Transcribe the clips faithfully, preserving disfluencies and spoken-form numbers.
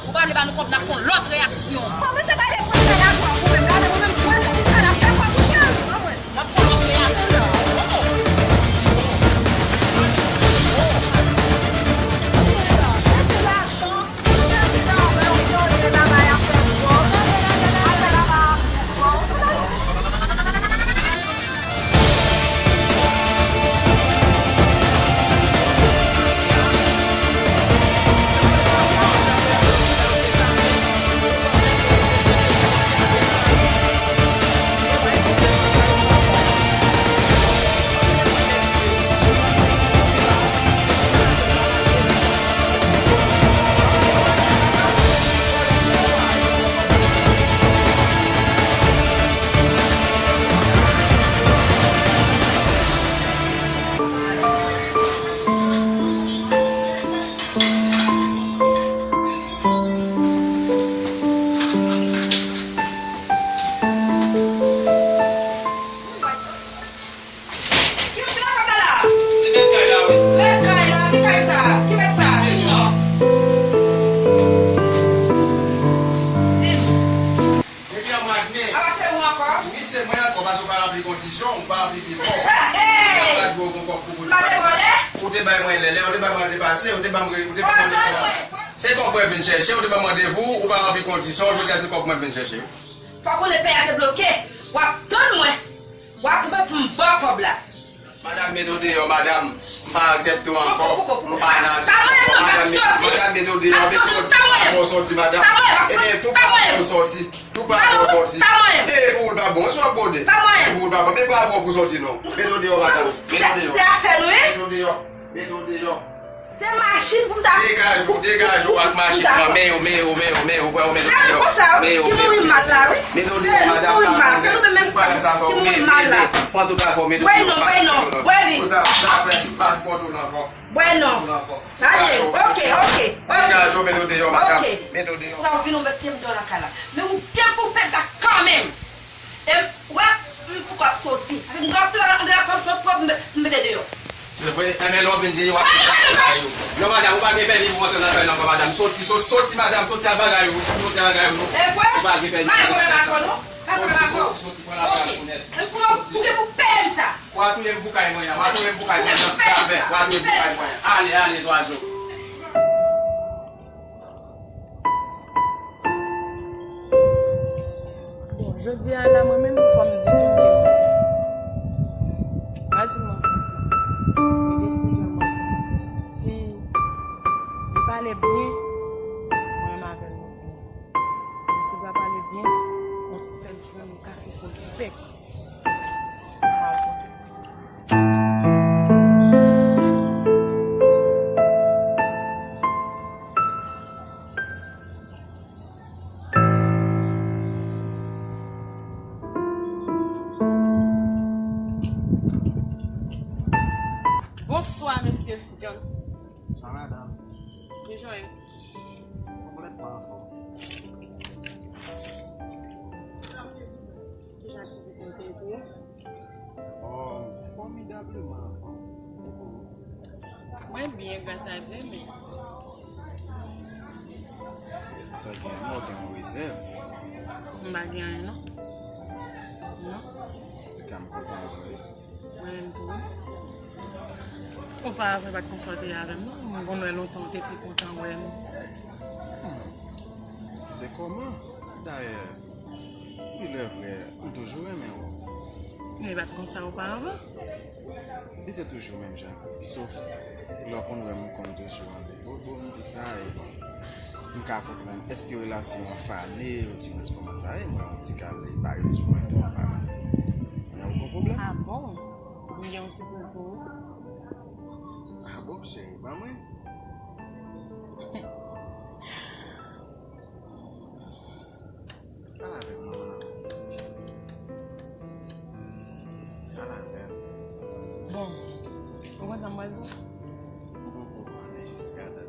Ou pa vle ba nou kòb, n ap fè yon lòt reyaksyon. Kòmanse pale fransè la, twa, ou menm, gade, ou menm, mwen, konn sa n ap fè, kòb ou cheri. N ap fè yon lòt reyaksyon. Ki mèt lakay la? Se mèt kay la, wi. Mèt kay la? Ki kay sa? Ki mèt sa? Di m. Depi an mwa dme. A pa se ou ankò? Wi, se mwen ankò, paske ou pa ranpli kondisyon, ou pa ranpli devwa. Hey! Ou pa te vòlè? Ou te bay mwen lè, lè ou te bay mwen depase, ou te ban mwen, ou te ban mwen. Se kòb mwen vin chèche, ou te ban mwen randevou, ou pa ranpli kondisyon, jodi a se kòb mwen vin chèche. Fò konnen pè a te bloke. W ap tann mwen. W ap kanpe pou m ba w kòb la. Madanm, mete w deyò, madanm. M pa aksepte w ankò. M pa nan aksepte w ankò. Madanm, mete, madanm, mete w deyò. Mete w soti. Pa fè w soti, madanm. Ebyen, tou pa fè w soti. Tou pa fè w soti. E, pou w pa bon. Se w ap gode. Pou w pa bon. Men pa fè w pou soti, non. Mete w deyò, madanm. Mete w deyò. Se afè nou, wi. Mete w deyò. Mete w deyò. Se machin pou m ta. Degaj ou, degaj ou ak machin nan men ou, men ou, men ou, men ou, men ou, men ou, men ou. Ki mouri mal la, wi. Men nou di madanm, mouri mal. Se nou menm ki mouri mal la. Pran tout afè w, men nou di yo pa. Bwè non, bwè non, bwè li. Pou sa, sa fè paspò tou la ankò. Bwè non. Gade, ok, ok, ok. Degaj ou, men nou deyò, madanm. Men nou deyò. Ou vin ou mete m deyò lakay la. Men ou gen pou pèp sa kanmenm. E m, wè, m poko ap soti. Paske m ap tou la, m ap fè, fè, fè, m mete deyò. Se vre, enben lè w vin di w ap soti nan kay ou. Non, madanm, ou pa gen pèmi pou w antre nan kay la ankò, madanm. Soti, soti, soti, madanm, soti a bagay ou, soti a bagay ou. E vre? Ou pa gen pèmi pou w antre nan kay la. Soti, soti, soti, pran lavi a pou nèt. Ou gen pou peye m sa. W a touye m pou kay mwen an, w a touye m pou kay mwen an. Sa fè, w a touye m pou kay mwen an. Ale, ale, zwazo. Bon, jodi a la, mwen menm, fò m di John ke m ansent. M pa di m ansent, non. E desizyon mwen pran. Si li pale byen, mwen menm avè l nou byen. Men si l pa pale byen, yon sèl jou, nou kase po l sèk. Bonswa, mesye John. Bonswa, madanm. Kijan w ye? Konplètman anfòm. Kijan aktivite yo te ye pou ou? Oh, fòmidableman anfòm. Mwen byen, gras a Dye, men. Sa gen, non, gen yon rezèv. M pa gen anyen, non. Non. An tou ka, m kontan wè w. Mwen menm tou, wi. Oparavan, ou pa t konsa w te ye avè m, non. M konn wè lontan, ou te pi kontan wè m. Hmm. Se kòman? Dayè, pi lè vre, m toujou renmen w. Men li pa t konsa oparavan. Li te toujou menm jan. Sof, lè w konn wè m, m konn toujou anvi bobo m, tou sa, e bon. M ka konprann. Èske relasyon an fane, oudimwens kòman sa ye? M wè yon ti kal li parèt sou mwen tou, m pa konn. Gen okenn pwoblèm? Ah bon? M gen yon sipriz pou ou. Ah bon, cheri, ban mwen. Pale avè m, manman. Pale avè m. Bon, ou konn sa m pral di w? M poko konnen jiskadan.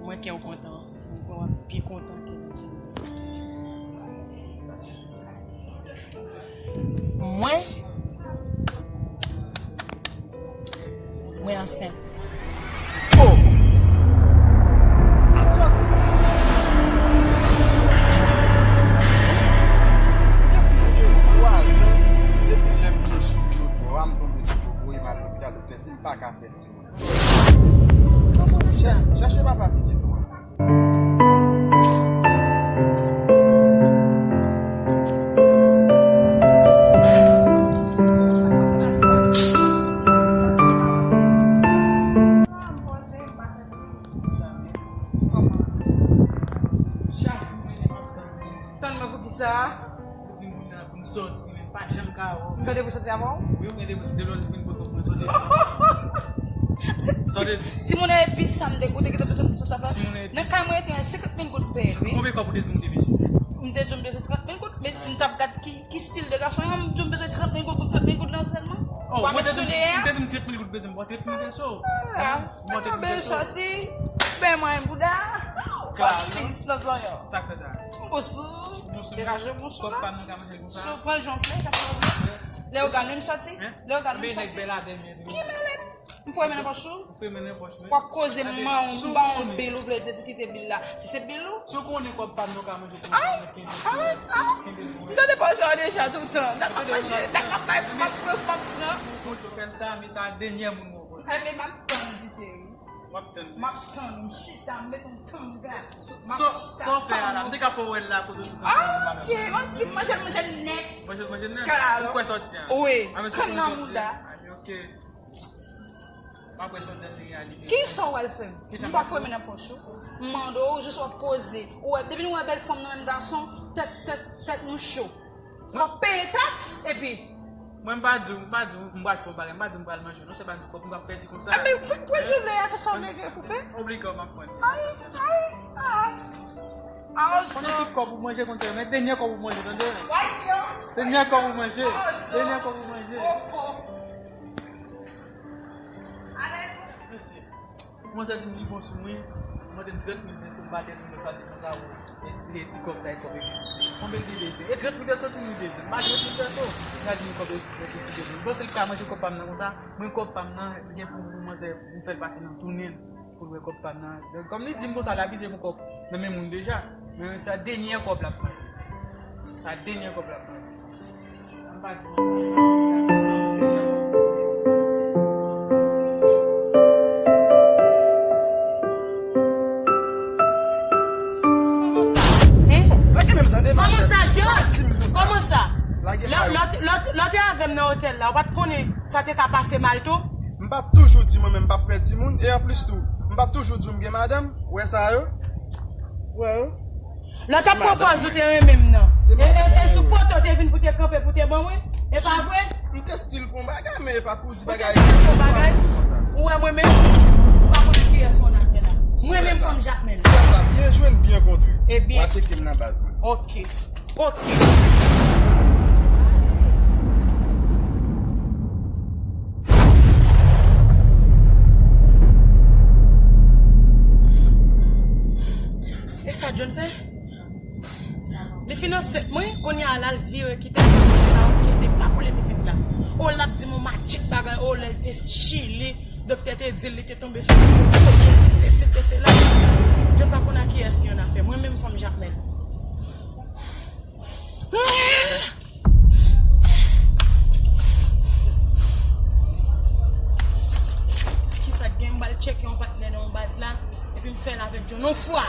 Mwen kè w kontan. Mwen kwè w ap pi kontan ke lè m fin di w sa. Paske ki sa? Mwen, mwen ansent. Oh! Soti! Pa ka fè timoun. Chè-, chèche papa pitit ou an. Tann mwen pou kisa? Di moun nan pou m sòti, men pa janm ka wè w. M gen depi sòti avè w? Wi, m gen depi de lòt vin pran kòb mwen sòti. Sòti. Timoun epis sa m te koute ki te bezwen sòti avè. Timoun epis. Nan kay mwen te gen senkant mil goud pou peye l, wi. Konbyen kòb ou te di m ou te bezwen? M te di w m bezwen trant mil goud, men m t ap gad ki, ki stil de gason, m di w m bezwen trant mil goud, pou trant mil goud lan sèlman. Oh, w ap mwen te di, m te di m trant mil goud bezwen, m pran trant mil peso. Ah. Mwen te bezwen sòti, ben mwen bouda. Klaro. Sis nan zòrèy. Sa k fè sa? Bonjou. Bonjou. Degaje bonjou. Kòb pa m nan ka manje konsa. Si w pran jan w vle, ka fè w vle. Lè w gade m sòti, lè w gade m sòti. Ki mele? M foure men nan pòch ou? Foure men nan pòch mwen. W ap koze m, man, m ba w bil, ou vle di kite bil la. Si se bil ou? Si w konnen kòb pa m nan ka manje konsa. Ay, ay, ay. M tande pòch ou deja toutan. Dat m ap manje, dat m ap bay, m ap pran, m ap pran. Konn fè m sa, men sa dènyè moun mwen. Ay, men m ap tann, ti cheri. W ap tann. M ap tann, m chita, m met yon tanga. M ap chita. Sa w fè a la? M te ka fè w wè l la kote w sou. Ah, Dye, yon ti manje, manje nèt. Manje, manje nèt? Ou kwè sòti a? Wi. Kòm nan mouda. Ok. M ap wè sòti a se reyalite. Ki sa w al fè m? M pa foure men nan pòch ou. M mande w, jis w ap koze. Ou wè, depi nou wè bèl fanm nan menm gason, tèt, tèt, tèt nou cho. W ap peye taks, epi. Mwen, m pa di w, m pa di w, m pral fè yon bagay, m pa di w m pral manje w, non, se pa di kòb, m p ap pèdi konsa. Enben, fè, fè jounen an, fè sa w vle pou fè. Obligan, m ap pran. Ay, ay, as. Konnen tout kòb ou manje konsa, men dènyè kòb ou manje, tande. Dènyè kòb ou manje, dènyè kòb ou manje. Mèsi. Kòmanse di m li bon sou mwen, mande m trant mil peso, m ba tèt mwen sa, li konsa, ou, e si se ti kòb sa, e kòb episerie. Konbyen li bezwen? E trant mil peso, li bezwen. M ba trant mil peso, li a di m kòb episerie bezwen. Bon, si l ka manje kòb pa m nan konsa, mwen kòb pa m nan, li gen pou, pou manzè, m fè l pase nan tounen l, pou l wè kòb pa m nan. Donk, kòm li di m konsa, l abize pou kòb nan men moun deja. Men sa dènyè kòb l ap manje. Sa dènyè kòb l ap manje. Kòman sa? Hein? Kòman sa, John? Kòman sa? Lè, lè, lè, lè w te avè m nan otèl la, ou pa t konnen sa te ka pase mal tou? M p ap toujou di mwen menm m p ap fè timoun, e anplis tou, m p ap toujou di w m gen madanm, ou wè sa yo? Ou wè yo? Lè w t ap pran pòz ou te renmen m nan. E, e, e sou poto w te vin pou te kanpe pou te ban mwen? E pa vre? M te still fè yon bagay, men e pa pou di bagay. Ou te still fè yon bagay? Ou wè mwen menm? Ou pa konnen kiyès ou annafè la. Mwen menm fanm Jakmèl. Fè sa byen jwenn, byen kontre. Ebyen. W a tcheke m nan baz mwen. Ok. Ok. E sa John fè? Li fin ansent mwen, kounye a la l vire kite m sa, ok, se pa pou li pitit la. O l ap di m yon madjik bagay, o lè l te Chili, doktè te di l li te tonbe sou kote, li te sesi, li te sela. John pa konn a kiyès li annafè. Mwen menm fanm Jakmèl. Kisa k gen, m pral tcheke yon patnè nan yon baz la, epi m fè l avèk John yon fwa.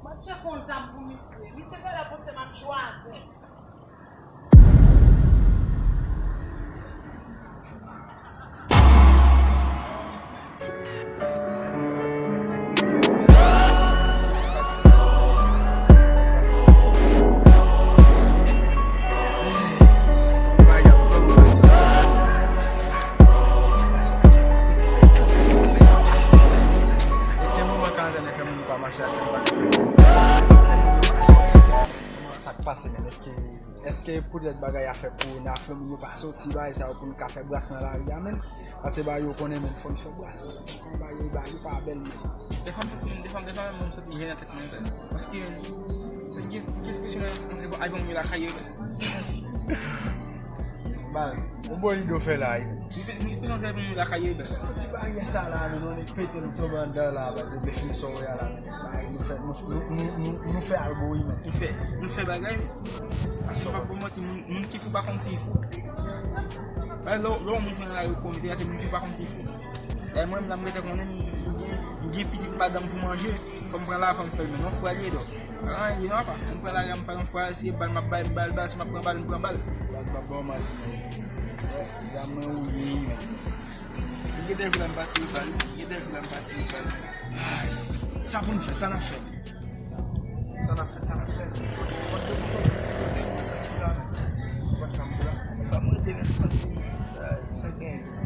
M ap tcheke yon zam pou misye. Misye genlè panse m ap jwe avè l. Èske moman karantèn nan fè moun pa mache ak tèt pa? Sa k pase, men? Èske, èske poutèt bagay a fè pou nan fanmi yo pa soti, bagay sa yo, pou n ka fè bras nan lari a, men? Paske bagay yo konnen, men, fò n fè bras, men. Bagay yo, bagay yo pa bèl, men. Defwa m santi, defwa, defwa m santi m jèn nan tèt mwen, baz. Paske, men, se gen, gen ekspresyon nan antre pou avion mwen lakay yo, baz. Baz, yon bon ide w fè la, wi. Mwen fè, mwen fè nan zèl pou mwen lakay yo, baz. Ti baryè sa la, nou, nou pete l tonbe anndan la, baz, e byen fini sa w wè a la. Bagay, nou fè, nou, nou, nou, nou, nou fè algoritm. Nou fè, nou fè bagay, wi. Paske pa pou manti, moun, moun ki fou pa konn si fou. Lè, lè yon moun fè nan lari pou komite a, se moun ki pa konn si fou. Lè mwen menm la, m gentan konnen m gen, m gen pitit madanm pou manje, fò m pran lajan m fè l, men non frè li ye dò. Pa gen anyen li non, apa. M pran lari a, m fè yon frè, si e bal m ap bay, m bay l bal, si m ap pran bal, m pran bal. Baz pa ba w manti non. Zam mwen ou ye men. M gen de jou la m pa tire bal, m gen de jou la m pa tire bal. Ay, sa pou n fè, sa n ap fè. Sa n ap fè, sa n ap fè. Fò, fò n dekontantre nou, sa n di la menm. Ou konn sa m di la? Fò m rete menm santi, eh, sa k genyen, sa.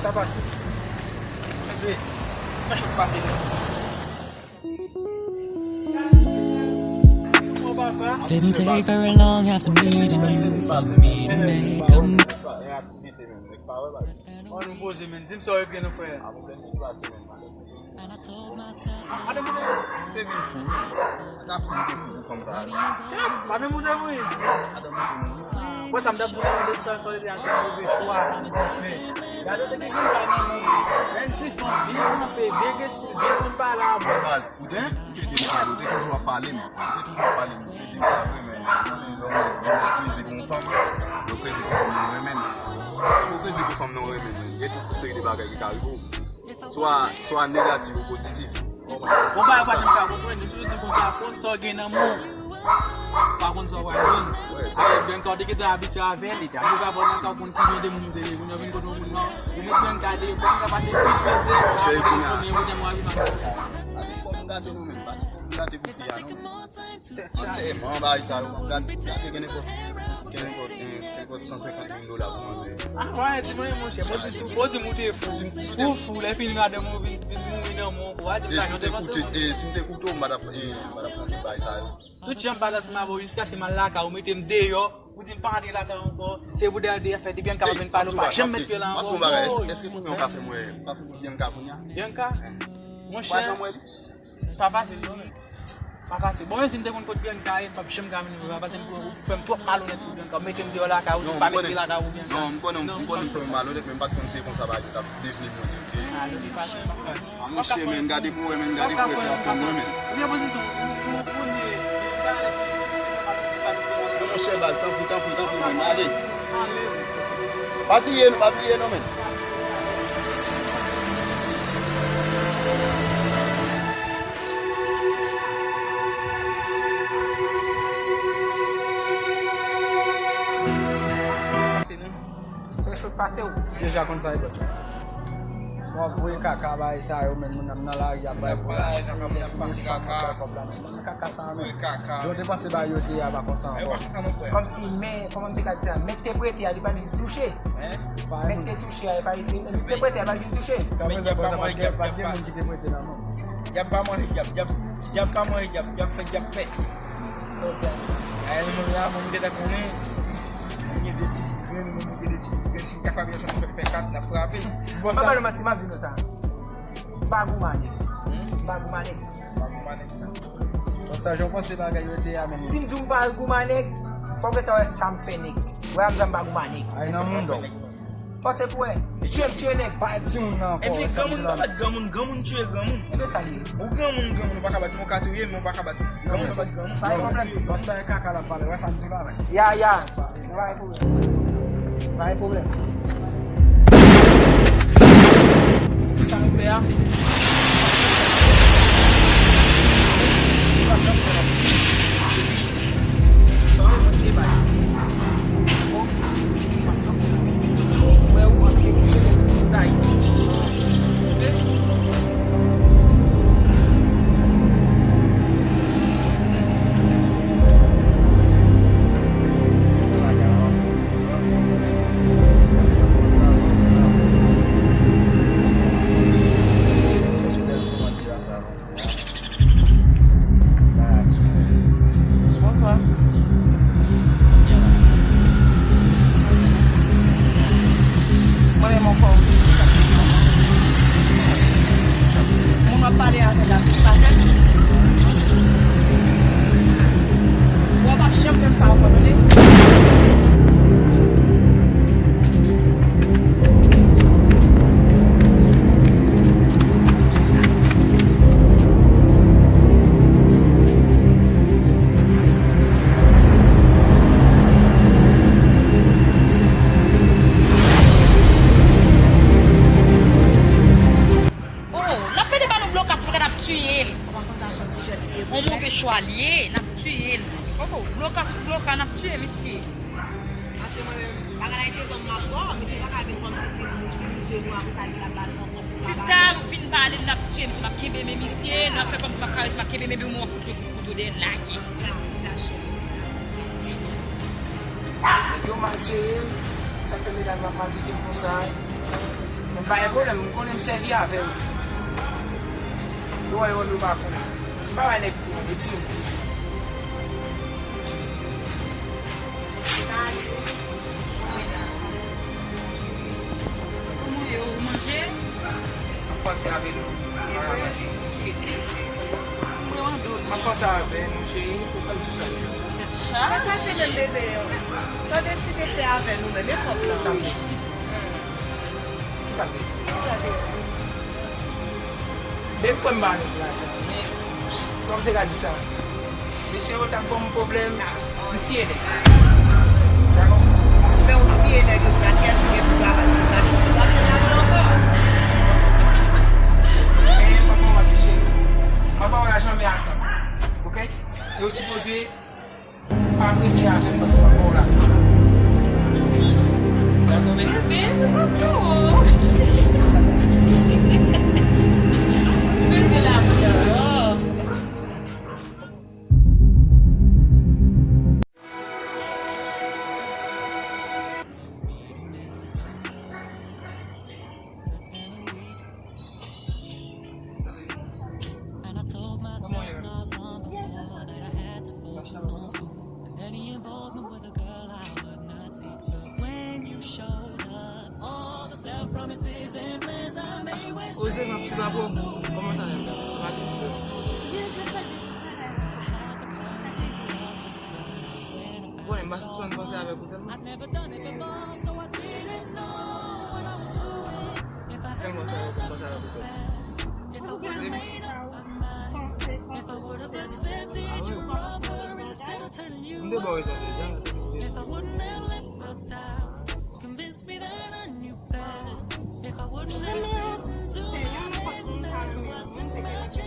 Sa pase. Pase. Fè chòk pase menm. Didn't take very long after meeting you for me to make a move. Reaktivite menm, nèg pa wè baz. Bon, nou poze, men. Di m sa w ap gen nou, frè. A pwoblèm ki plase menm, madanm. A, madanm, se vin fou. Ata fou, se fou pou fanm sa a. Pa menm ou te vre. Madanm, se vin fou. Mwen, sa m t ap di w, de sa, sa w te achte, move chwa. Men, gade, te gen grenn kay nan men. Menm si fanm byen kanpe, byen gen estil, byen konn pale a bon. Baz, ou te, ou te di m sa, ou te toujou ap pale m. Ou te toujou ap pale m. Ou te di m sa vre, men, lè w, lè w kwezi pou yon fanm, lè w kwezi pou yon fanm, nan w renmen l. Lè w kwezi pou fanm, nan w renmen l, men. Gen tout seri de bagay ki ka rive w. Swa, swa negatif ou pozitif. Ou konprann? Bon, bagay pa janm ka konprann, nou toujou di konsa, konn sa w gen nan men w. Pa konn sa w pral jwenn. Wè, se vre. Avèk Bianca, w te gentan abitye avè l, li te abitye avè w nan ka, w konn ki jan de moun ou te ye, kounye a w vin kote yon moun nan, ou met Bianca de, Bianca pase pil mizè, kounye a w rive nan. Pa ti kòb m gate non, men, pa ti kòb m gate pou fi a non. Antèman, bagay sa yo, gad, gade gen nenpòt, gen nenpòt, gen nenpòt san senkant mil dola pou manzè. Ah, wè, di mwen, monchè, mwen di sou, mwen di m ou te fou. Si m, si m te, ou fou, lè fini madanm ou vin, vin mouri nan men w, ou a di m ta chante konsa. E si m te koute, e si m te koute w, m pa t ap, e, m pa t ap fè tout bagay sa yo. Tout jan m pale ansanm avè w jiskaske m al lakay ou mete m deyò, ou di m pa antre lakay ou ankò, se pou dèyè dèyè fè, depi Bianca pa vin pale w pa janm met pye la ankò. M ap di w yon bagay, èske, èske kounye a w ka fè m wè, w ka fè m wè Bianca kounye a? Bianca? Monchè. W pa janm wè li? Pa fasil non, men. Pa fasil. Bon, menm si m te konn kot Bianca ye, m p ap janm ka vin vre, paske m, ou fè m twòp malonèt pou Bianca. Ou mete m deyò lakay ou, ou di m pa met pye lakay ou, Bianca. Non, m konnen, m konnen m fè w malonèt, men m pa t konn se konsa bagay yo t ap devni pou mwen, ok? Ah, li pa fè, pa fè. Ah, monchè, men, gade pou wè, men, gade pou wè, se ap fè mwen, men. Ou gen pozisyon, ou, ou, ou, ou, Non, monchè, baz, tanpri, tanpri, tanpri, men, ale. Pa bliye, pa bliye, non, men. Fè chòk pase w. Deja konn sa e bòs. W ap voye kaka bagay sa yo, men moun nan lari ap bay kòb la. Kaka sa, men. Jan w te panse bagay yo te ye a pa konsa ankò. Kòmsi, men, kòman m te ka di sa? Men te prete a, li pa t vin touche. Men te touche a, li pa t vin, te prete a, li pa t vin touche. Men dyab pa mwen, dyab, dyab pa. Dyab pa mwen, dyab, dyab, dyab pa mwen, dyab, dyab fè dyab pè. Sa w di a sa? Ay, nou menm la, bon, m gentan konnen. Mwen gen de ti bout grenn, mwen gen de ti bout grenn. Si m kapab yon chans fè, fè kat, n ap frape. Bon, m pa ba nou manti, m ap di nou sa. M pa gouman nèg. M pa gouman nèg. M pa gouman nèg, non. Bon, sa, jan w panse bagay yo te a menm. Si m di w m pa gouman nèg, fò w gentan wè sa m fè nèg. Wè a m di m pa gouman nèg. Ay, nan moun dòk. Panse pou wè. Tchwe m tchwe nèg. Pa di moun nan ankò. Ebyen, granmoun pa bat granmoun, granmoun tchwe granmoun. Ebyen, sa l ye. Ou granmoun, granmoun, ou pa ka bat moun, ou ka touye, men ou pa ka bat moun. Granmoun pa bat granmoun. Pa gen pwoblèm. Bon, sa e kaka l ap pale, wè sa m di la, men. Ya, ya. Pa gen pwoblèm. Pa gen pwoblèm. Sa nou fè a? Ou pa janm fè la. Sa w mwen te bay. Dakò? Ou pa janm fè la. Mwen ou antre kouche nan ti tay. Oke? Bonswa. Mwen menm ankò. Moun w ap pale avè l la, pa fè l. Bon, w p ap janm fè m sa ankò, tande? Alye, n ap tiye l. Koko, bloka sou bloka, n ap tiye misye. Paske mwen menm, bagay la te ban m, m ap ba w, misye pa ka vin kòmsi fin itilize nou, apre sa di l ap ba nou ankò. Sista, m fin pale, n ap tiye misye, m ap kenbe men misye, n ap fè kòmsi m ap karese, m ap kenbe men, men mwen fout li kout kouto dèyè, n lage. Dja, dja, cheri. Nèg yo mal jere m, sa fè medam yo ap maltrete m konsa. Men pa gen pwoblèm, m konnen m sèvi avè yo. Yo wè yo, yo pa konnen. M pa bay nèg kou, yo tire m, tire m. Kòman yo, ou manje? M ap pase avè nou. M ap pase avè nou, cheri, pou fè m ti salye. Sa k pase menm, bebe? Sa w deside fè avè nou menm, e kòb la? Sa m vle di. Sa m vle di. Sa vle di. Depi kwè m ba nou lajan, men kòm te ka di sa, mesye yo t ap ban m pwoblèm, m tiye nèg. Dakò? M tiye. Men w tiye nèg yo, gad kiyès ki gen pou travay pou mache, ou pa gen lajan ankò. Men m ap ba w manti, cheri. M ap ba w lajan, men atann. Oke? E w sipoze pa prese avè m paske m ap ba w lajan. Dakò, men. Bebe, sa pou ou. Bezwen lajan. Koze m ap sou la pou kòman sa menm? Pratik. Bon, m pa sispann panse avèk ou sèlman. Fè m panse avèk ou, panse avèk ou. Ou gen pou chita ou panse, panse, panse, panse. Ah wi. M te ba w rezon deja. Renmen an, se yon nenpòt moun ka renmen an, moun te gen rekonèsans.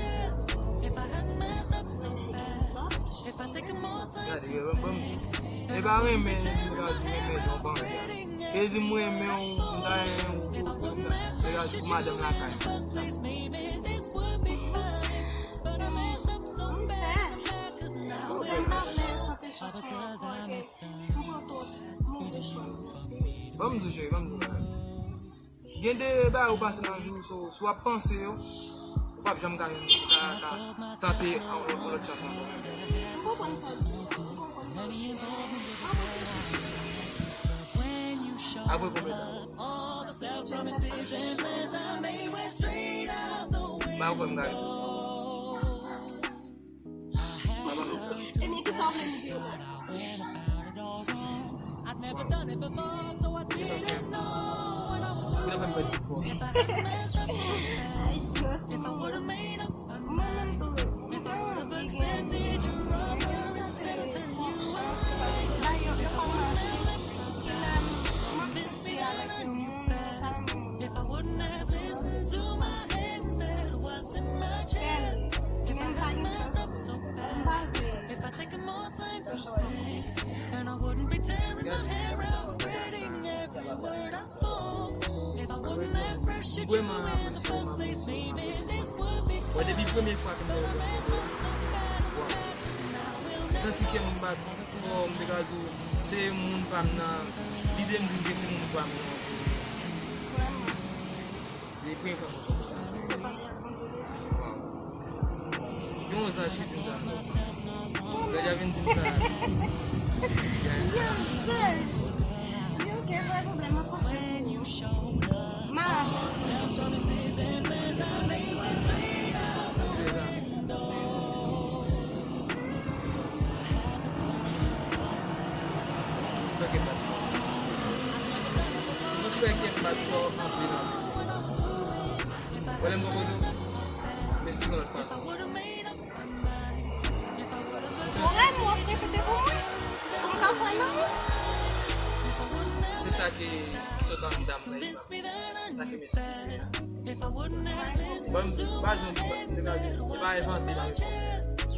Gade, ban m, ban m di. E pa renmen, li pa di renmen jan w panse a. E di m renmen w, m ta renmen w pou, pou, pou, pou, pou madanm lakay. Sa m di. M pè. M pè, m pa vle tante chans mwen ankò, e m pran twòp move chwa. Ban m di w, cheri, ban m di w bagay. Gen de bagay ou pase nan vi w, so, si w ap panse yo, ou p ap janm ka, ka, ka tante yon, yon lòt chans ankò. M konprann sa w di, m konprann sa w di, men ann reflechi sou sa. Apre konbyen tan? Ba yo kwè m ka rete. Ebyen, kisa w vle m di w la? Ay, Dios mío. Mwen menm tou, m te anvi gen, men gen yon se yon chans, bay yo, yo pa mache. Kilè m aksepte avèk yon moun, mwen pa renmen moun nan. Sa se tout sa. Bèl, men m pa gen chans. M pa vle. M vrèman apresye w, m apresye w, m apresye w. Bon, depi premye fwa ke m te wè w, m santi kè m bat fò, m te ka di w, se moun pa m nan, lide m di m ke se moun pa m nan. Vrèman. Se premye fwa m wè w konsa. Ou te pale ak Bondye deja? Gen yon zanj ki di m sa. Zanj a vin di m sa. Yon zanj! Li oke, pa gen pwoblèm, m ap pase pou ou. M a la pou ou. Ti peyizan. Fè kè m bat fò. Nou fè kè m bat fò anpil, anpil. Wè lè m pran kote w, mèsi yon lòt fwa. Ou renmen w ap repete pou mwen, pou m ka kwè nan ou. Se sa ke sot anndan m la, sa ke m esplike a. Bon, m pa di, m te ka di, m pa envante bagay pou mwen.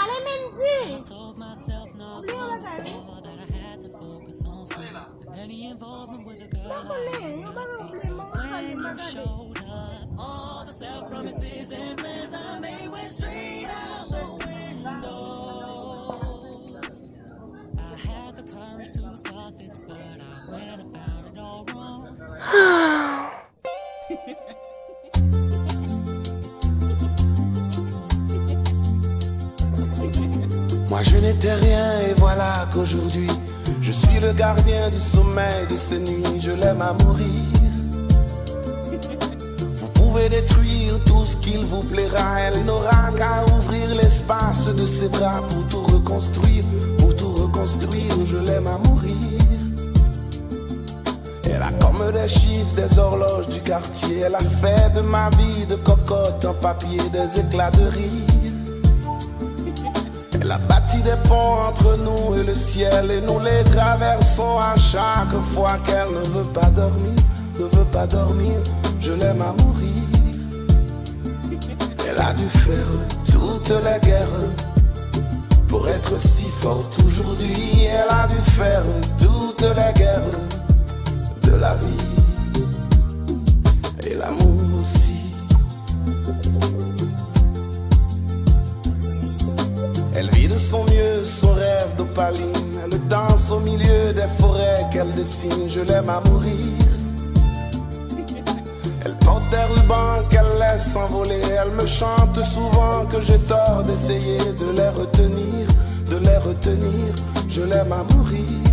Ale, Mendy! Oubli yon bagay, wi. Pa konnen, yon bagay oubli, manman salye m pa gade. Moi je n'étais rien et voilà qu'aujourd'hui je suis le gardien du sommeil de ces nuits, je l'aime à mourir. Vous pouvez détruire tout ce qu'il vous plaira, elle n'aura qu'à ouvrir l'espace de ses bras pour tout reconstruire, pour tout reconstruire, je l'aime à mourir. Elle a comme des chiffres, des horloges du quartier. Elle a fait de ma vie de cocotte en papier des éclats de rire. Elle a bâti des ponts entre nous et le ciel et nous les traversons à chaque fois qu'elle ne veut pas dormir, ne veut pas dormir. Je l'aime à mourir. Elle a dû faire toutes les guerres pour être si forte aujourd'hui. Elle a dû faire toutes les guerres de la vie et l'amour aussi. Elle vit de son mieux son rêve d'opaline. Elle danse au milieu des forêts qu'elle dessine. Je l'aime à mourir. Elle porte des rubans qu'elle laisse s'envoler. Elle me chante souvent que j'ai tort d'essayer de les retenir, de les retenir. Je l'aime à mourir.